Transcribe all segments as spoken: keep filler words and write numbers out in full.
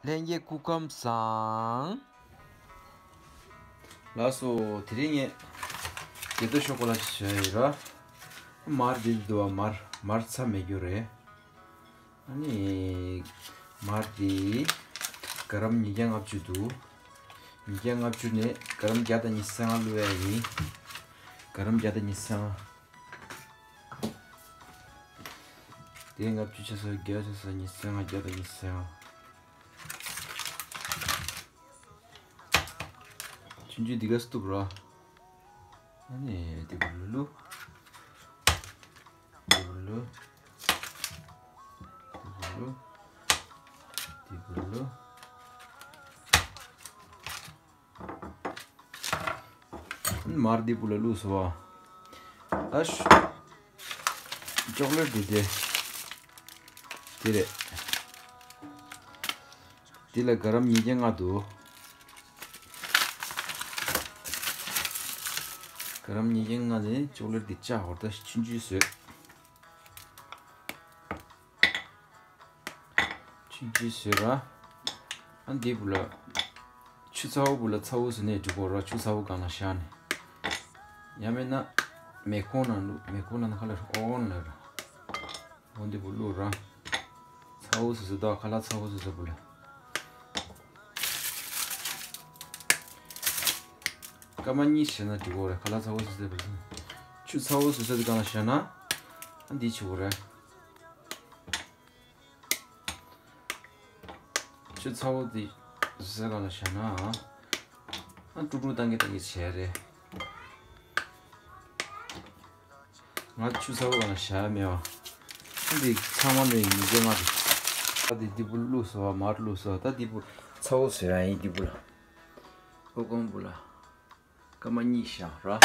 ལྷན་རྒྱས་སྐུ་ཁམས་བཟང་། ལགས་སོ། དེ་རིང་ངས་དེ་ལྟ་ཤོག་གོ་ལ་ཞིག་བྱས་ཡོད་ར། མར་འདི་འདུག་བ། མར་མར་ཚྭ་མེད་རྒྱུ་རེད། ཨ་ནི་མར་འདི་ག་རམ་ཉིས་བརྒྱ་ལྔ་བཅུ་འདུག་ཉིས་བརྒྱ་ལྔ་བཅུ་ནས་ག་རམ་བརྒྱ་དང་ཉི་ཤུ་རྩ་ལྔ་བླུགས་ཡ་ཡིན། ག་རམ་བརྒྱ་དང་ཉི་ཤུ་རྩ་ལྔ། དེ་ལྔ་བཅུ་ཆ་ས་བརྒྱ་ཆ་ས་ཉི་ཤུ་རྩ་ལྔ། བརྒྱ་དང་ཉི་ཤུ་རྩ་ལྔ། ཆུང་ཆུང་འདི་ག་སྟུབ་ར། ཨ་ནི་འདི་བུ་ལུ་ལུ། འདི་བུ་ལུ། འདི་བུ་ལུ། འདི་བུ་ལུ། མར་འདི་བུ་ལ་བླུགས་སོ། ཨ་ཤ། ཅོག་ལེ་ཊི་འདི་དེ། དེ་རེད། འདི་ལ་ག་རམ་ཉིས་བརྒྱ་ལྔ་འདུག་ག་རམ་ཉིས་བརྒྱ་ལྔ་ནས་ཅོག་ལེ་ཊི་འདི་བཅག་ཧོར་ད་ཆུང་ཆུང་བཟོས། ཆུང་ཆུང་བཟོས་ར། ཨ་འདི་བུ་ལ། ཆུ་ཚ་བོ་བུ་ལ་ཚ་བོ་བཟོས་ནས་འགྲིག་གོ་ར། ཆུ་ཚ་བོ་སྒང་ལ་བཞག་ནས། ཡང་མིན་ན། མེ་ཁོང་ནང་བླུགས། མེ་ཁོང་ནང་ཁ་ལ་ཨོ་ཝན་ལ་ར། འོ་འདི་བུ་བླུགས་ར། ཚ་བོ་བཟོས་བཟོས་ད་ཁ་ལག་ཚ་བོ་བཟོས་བཟོས་བུ་ལ། སྐར་མ་གཉིས་བྱས་ན་འགྲིག་གོ་ར། ཁ་ལག་ཚ་བོ་བཟོས་བཟོས་བུ་ལ། ཆུ་ཚ་བོ་བཟོས་བཟོས་དེ་སྒང་ལ་བཞག་ན། ཨ་འདི་བྱེད་གོ་ར། ཆུ་ཚ་བོ་འདི་ཟེར་ག་ལ་བཞག་ན། ཨ་ཀྲུག་ཀྲུག་བཏང་གི་བཏང་གི་བྱས་རེད། ང་ཆུ་ཚ་བོ་ག་ལ་བཞག་མེད་བ། ཨ་འདི་ཚང་མ་ནས་ཉིས་བརྒྱ་ལྔ་རེད། ད་འདི་འདི་བུ་བླུགས་སོ་བ། མར་བླུགས་སོ། ད་འདི་བུ་ཚ་བོ་ཟེར་ཡ་ཡིན། འདི་བུ་ལ། ཨོ་ཀོང་བུ་ལ། སྐར་མ་གཉིས་བཞག་ར།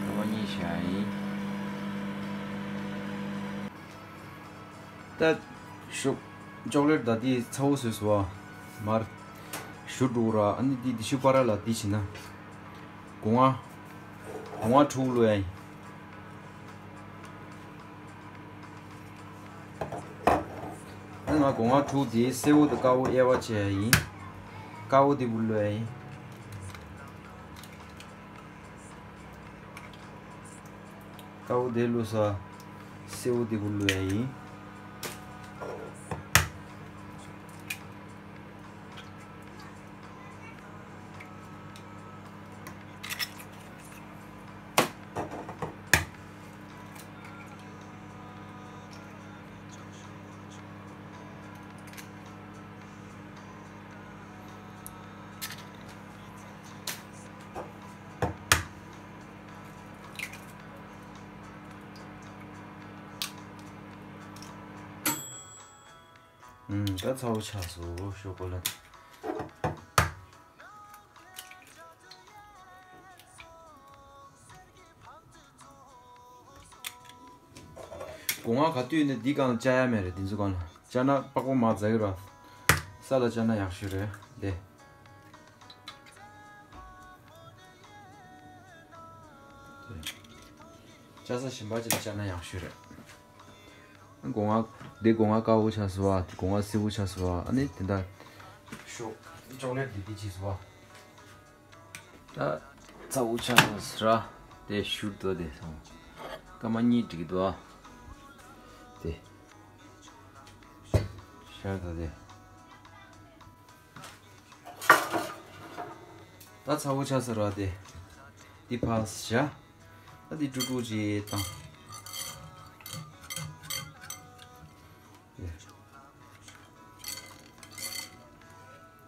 སྐར་མ་གཉིས་བཞག་ཡིན། ད་ཤོག་ཅོག་ལེ་ཊི་ད་འདི་ཚ་བོ་བཟོས་སོ་བ། མར་ཞུ་འགྲོ་ར། ཨ་ནི་འདི་འདི་ཤུ་པ་ར་ལ་འདི་བྱེད་ན། སྒོ་ང་། སྒོ་ང་དྲུག་བླུགས་ཡ་ཡིན། ང་སྒོ་ང་དྲུག་དེ་སེར་པོ་དང་དཀར་པོ་དབྱེ་བ་ཕྱེ་ཡ་ཡིན། དཀར་པོ་དེ་བུ་བླུགས་ཡ་ཡིན། དཀར་པོ་དེ་བླུགས་ས། སེར་པོ་དེ་བུ་བླུགས་ཡ་ཡིན། ཨུམ། ད་ཚ་པོ་ཆགས་སོང་། ཤོག་གོ་ལ། སྒོ་ང་ག་དུས་ནས་འདི་སྒང་ལ་བཅག་ཡ་མེད་རེད། འདི་ཚོ་སྒང་ལ་བཅག་ན་པགས་པ་མར་འཛག་གི་ར། ས་ལ་བཅག་ན་ཡག་ཤོས་རེད་དེ། བཅག་ས་གཞན་པ་ཅིག་ལ་བཅག་ན་ཡག་ཤོས་རེད། སྒོ་ང་། འདི་སྒོ་ང་དཀར་པོ་ཆགས་སོང་བ། སྒོ་ང་སེར་པོ་ཆགས་སོང་བ། ཨ་ནི་དེ་འདྲ། ཤོག་ཅོག་ལེ་ཊི་འདི་འདི་བྱས་སོང་བ། ད་ཚ་པོ་ཆགས་སོང་ཟེར་ར། དེ་ཞུ་འདུག་དེ་སོང་། སྐར་མ་གཉིས་འགྲིག་འདུག་ཨ། དེ། ཤར་འདུག་དེ། ད་ཚ་པོ་ཆགས་ས་ར་དེ། འདི་ཕར་བཞག་ད་འདི་ཀྲུག་ཀྲུག་ཅིག་བཏང་།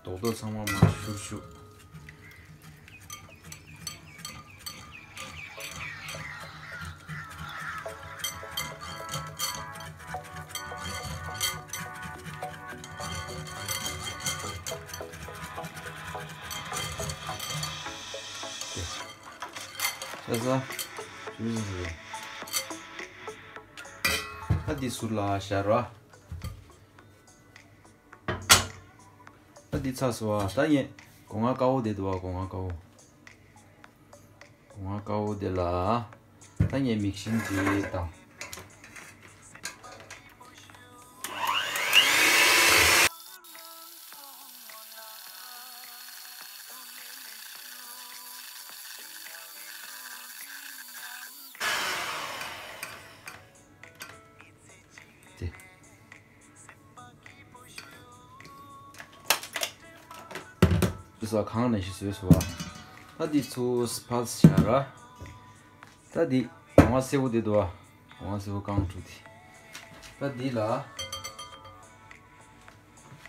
རྡོག་རྡོག་ཚང་མ་མར་བཞུར་བཞུར། ཤ་ཟ། ཤ་ཟ་ཟ། ད་འདི་ཟུར་ལ་བཞག་རོགས། ད་འདི་ཚར་སོང་བ། ད་ངས་སྒོ་ང་དཀར་པོ་དེ་འདུག་བ། སྒོ་ང་དཀར་པོ། སྒོ་ང་དཀར་པོ་དེ་ལ། ད་ངས་མིག་ཤིང་ཅིག་དང་། དེ། དེ་ཚོ་གང་ནས་ཤི་བཟོས་སོ། ད་འདི་ཚོ་སྤར་བྱ་ར། ད་འདི་གོང་བ་སེར་པོ་དེ་འདུག་བ། གོང་བ་སེར་པོ་རྐང་དྲུག་དེ། ད་འདི་ལ་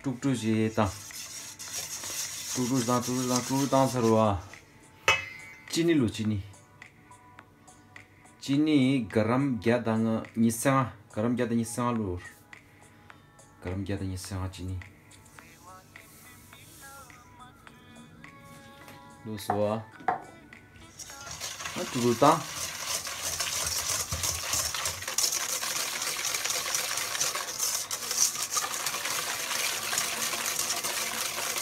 དཀྲུག་དཀྲུག་བྱེད་དང་། དཀྲུག་དཀྲུག་དང་དཀྲུག་དཀྲུག་དང་དཀྲུག་དཀྲུག་བཏང་ཚར་བ། ཅི་ནི་ལོ་ཅི་ནི། ཅི་ནི་ག་རམ་བརྒྱ་དང་ཉི་ཤུ་རྩ་ལྔ། ག་རམ་བརྒྱ་དང་ཉི་ཤུ་རྩ་ལྔ་བླུགས། ག་རམ་བརྒྱ་དང་ཉི་ཤུ་རྩ་ལྔ་ཅི་ནི་བླུགས་སོ། ཨ་དཀྲུག་དཀྲུག་བཏང་།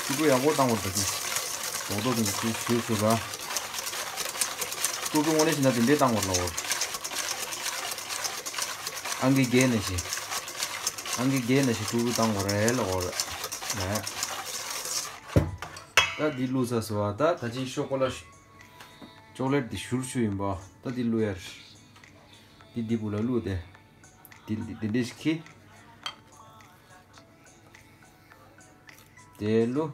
དཀྲུག་དཀྲུག་ཡག་པོ་བཏང་བར་ད་དུ། རྡོག་རྡོག་དེ་ཚོ་ཞུས་ཞུས་ཞུས་ར། དཀྲུག་དཀྲུག་དངོས་གནས་བྱས་ན་དེ་འདྲས་བཏང་བར་ལ་འོར། ཨང་ཀི་བརྒྱད་ནས་བྱས། ཨང་ཀི་བརྒྱད་ནས་བྱས་དཀྲུག་དཀྲུག་བཏང་བར་རེད་ལ་འོར། ལས། ད་འདི་བླུགས་ཚར་སོང་བ། ད་ད་ཅིང་ཤོག་གོ་ལ་ཤོ་ཅོག་ལེ་ཊི་འདི་བཞུར་བཞུར་ཡིན་པ། ད་འདི་བླུགས་ཡར། འདི་འདི་བུ་ལ་བླུགས་ཏེ། འདི་འདི་འདི་འདྲས་ཤིག་གི། དེ་བླུགས།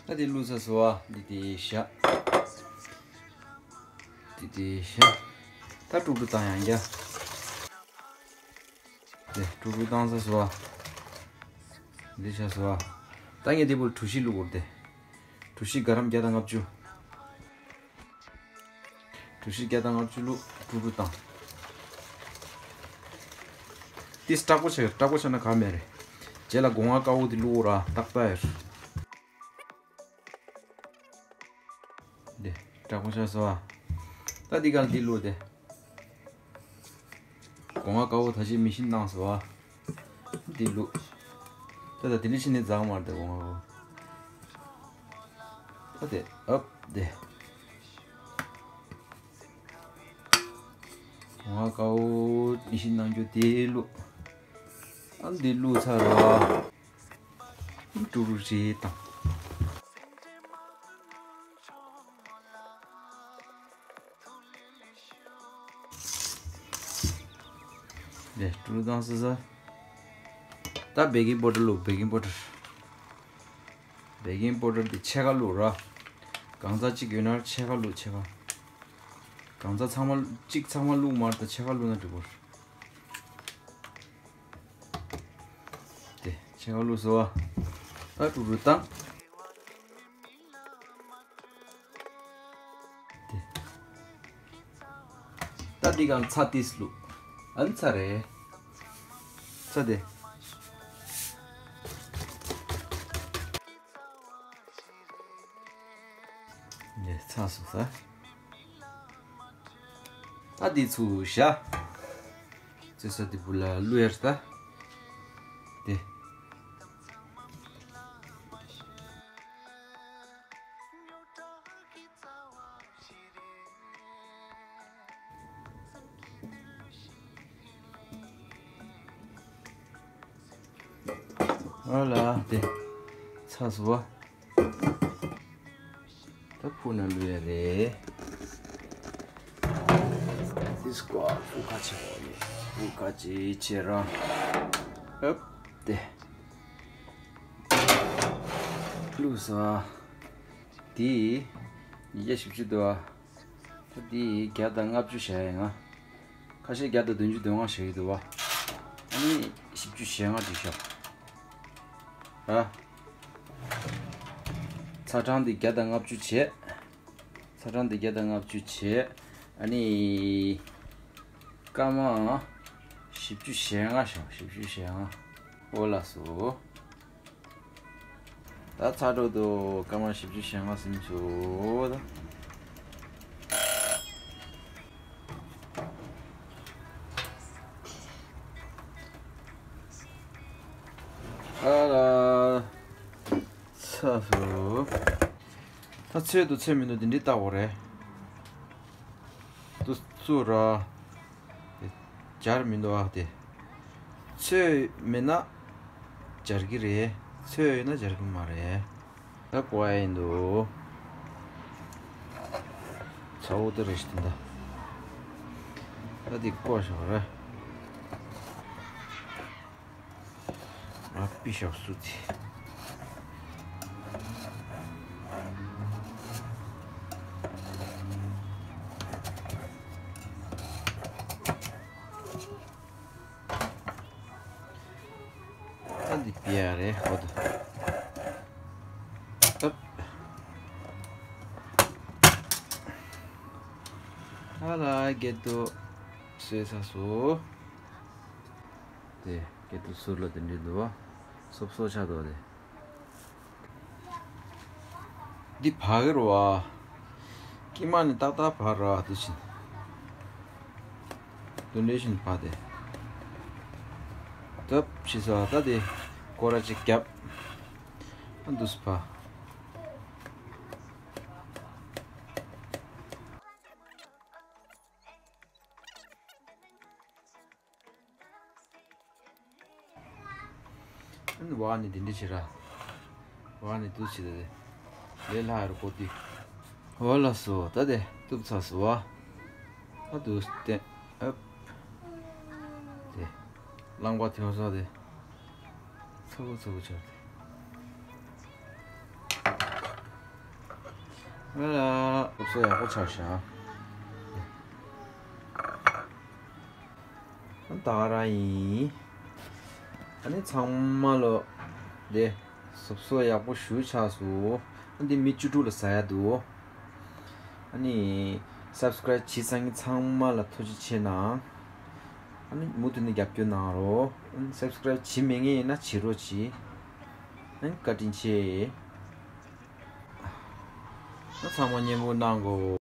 ད་དེ་བླུགས་ཚར་སོང་བ། འདི་དེ་བཞག་འདི་དེ་བཞག་ད་དཀྲུག་དཀྲུག་བཏང་ཡང་རྒྱ། དེ་དཀྲུག་དཀྲུག་བཏང་ཚར་སོང་བ། འདི་བཞག་སོང་བ། ད་ངས་འདི་བུ་གྲུ་བཞི་བླུགས་དགོས་རེད་དེ། གྲུ་བཞི་ག་རམ་བརྒྱ་དང་ལྔ་བཅུ། གྲུ་བཞི་བརྒྱ་དང་ལྔ་བཅུ་བླུགས། དཀྲུག་དཀྲུག་བཏང་། ཏིས་དྲག་པོ་བྱས། དྲག་པོ་བྱས་ན་ག་མེད་རེད། རྗེས་ལ་སྒོ་ང་དཀར་པོ་དེ་བླུགས་ར་ཏག་ཏག་ཡོད། འདི་དྲག་པོ་བྱས་སོང་ཨ། ད་འདི་ག་ལ་འདི་བླུགས་ཏེ། སྒོ་ང་དཀར་པོ་ད་ཅི་མི་ཤིན་བཏང་སོང་ཨ། འདི་བླུགས། ད་ད་དེ་འདྲ་ཕྱིན་ནས་འཛག་མ་རེད་དེ་སྒོ་ང་དཀར་པོ། ད་དེ་ཨབ་དེ། ང་དཀར་པོ་ཡིད་བཞིན་གནང་རྒྱུ་དེ་བླུགས། ཨ་འདི་བླུགས་ཚར་ར། དཀྲུག་དཀྲུག་བྱེད་དང་། དེ་དཀྲུག་དང་ཟེར་ས། ད་བེ་ཀིང་པའུ་ཌར་བླུགས། བེ་ཀིང་པའུ་ཌར། བེ་ཀིང་པའུ་ཌར་དེ་ཕྱེད་ཀ་བླུགས་ར། གང་ཚ་གཅིག་ཡོད་ན་ཕྱེད་ཀ་བླུགས་ཕྱེད་ཀ། གང་ཚ་ཚང་མ་གཅིག་ཚང་མ་བླུགས་མ་རེད་ད་ཕྱེད་ཀ་བླུགས་ན་འགྲིག་པ་རེད། དེ་ཕྱེད་ཀ་བླུགས་སོང་བ། ད་དཀྲུག་དཀྲུག་བཏང་། དེ། ད་འདི་གང་ཚ་ཏིས་བླུགས། ཨ་ནི་ཚ་རེད། ཚ་དེ། ནས་ཚ་སོང་ས། ད་འདི་ཚུར་བཞག་ཚོད་ས་དེ་བུ་ལ་བླུགས་ཡར་ད། དེ། ཨ་ལ་དེ་ཚ་སོང་བ། ད་ཕུ་ན་ལུ་ཡ་རེད། དེ་སྐོར་ཕུ་ཁ་ཆེ་བ་ནི་ཕུ་ཁ་ཆེ་ཆེ་རང་། ཨབ་དེ་ལུ་ས་དེ་ཉིས་བརྒྱ་བཞི་བཅུ་དུ་བ། ད་དེ་བརྒྱ་དང་ལྔ་བཅུ་བྱས་ཡིན་ང་། ཁ་ཤས་བརྒྱ་དང་བདུན་ཅུ་དོན་ལྔ་བྱས་ཡོད་འདུག་བ། ཨ་ནི་བཞི་བཅུ་ཞེ་ལྔ་བྲིས་ཤག་ཨ། ཚ་གྲང་འདི་བརྒྱ་དང་ལྔ་བཅུ་བྱས། ཚ་གྲང་འདི་བརྒྱ་དང་ལྔ་བཅུ་བྱས། ཨ་ནི། སྐར་མ། བཞི་བཅུ་ཞེ་ལྔ་ཤག་བཞི་བཅུ་ཞེ་ལྔ། འོ་ལགས་སོ། ད་ཚ་དྲོད་དུ་སྐར་མ་བཞི་བཅུ་ཞེ་ལྔ་ཟིན་སོང་ད། ཨ་ལ། ཚ་སོང་། ད་ཚོད་འདུག་ཚོད་མི་འདུག་འདི་འདྲའི་བལྟ་དགོས་རེད། ཏུ་ཙུ་ར། དེ་སྦྱར་མི་འདུག་ཨ་དེ། ཚོད་མེད་ན་སྦྱར་གི་རེད། ཚོད་ཡོད་ན་སྦྱར་གི་མ་རེད། ད་པོ་ཨེ་འདུག་ཚ་བོ་དེ་རེད་ཤི་དེ་འདྲ། ད་དེ་བསྐོར་བཞག་ར། ང་པི་ཞབས་སུ་དེ། ཨ་འདི་པི་ཡ་རེད་ཧོ་ད། ཨབ། ཨ་ལ་གེ་ཏུ་སོས་ས་སོ། དེ་གེ་ཏུ་སུར་ལ་དེ་འདྲི་འདུག་བ། སོབ་སོ་ཆ་དོ་དེ། འདི་བག་གི་རུ་བ། ཀྱི་མ་ནི་ཏག་ཏག་བག་ར་དེ་བཞིན། དུ་འདྲེ་བཞིན་བག་དེ། ཏབ་ཕྱི་ས་ད་དེ་ཀོ་ར་ཅིག་རྒྱབ། ཨ་འདུས་བག་ཨན་བ་ནི་དེ་འདྲ་བྱེད་ར། བ་ནི་དུ་བྱེད་དེ། ལས་ལྷ་རུ་གོ་དུས། འོ་ལ་སོ་ད་དེ་གཏུབ་ཚ་སོ་བ། ཨ་དུ་སྟེ། ཨབ། དེ། རླངས་པ་ཐོན་ས་དེ། ཚ་བོ་ཚ་བོ་ཆགས་དེ། ང་ལ་སོ་ཡག་པོ་ཆགས་ཤག་ད་ག་རང་ཡིན། ཨ་ནི་ཚང་མ་ལོ། དེ། སོབ་སོ་ཡག་པོ་ཞུ་ཆགས་སོ། ཨ་འདི་མི་བཅུ་དྲུག་ལ་ཟ་ཡ་འདུག་ཨ་ནི། སབ་སི་ཀ་རབ་བྱེད་ཚང་གི་ཚང་མ་ལ་ཐུགས་རྗེ་ཆེ་གནང་། ཨ་ནི་མུ་མཐུད་ནས་རྒྱབ་སྐྱོར་གནང་རོགས། ཨ་ནི་སབ་སི་ཀ་རབ་བྱེད་མེད་མཁན་ཡིན་ན་བྱེད་རོགས་གྱིས། ཨ་ནི་བཀའ་དྲིན་ཆེ། ཨ་ཚང་མ་མཉེས་པོ་གནང་གོ།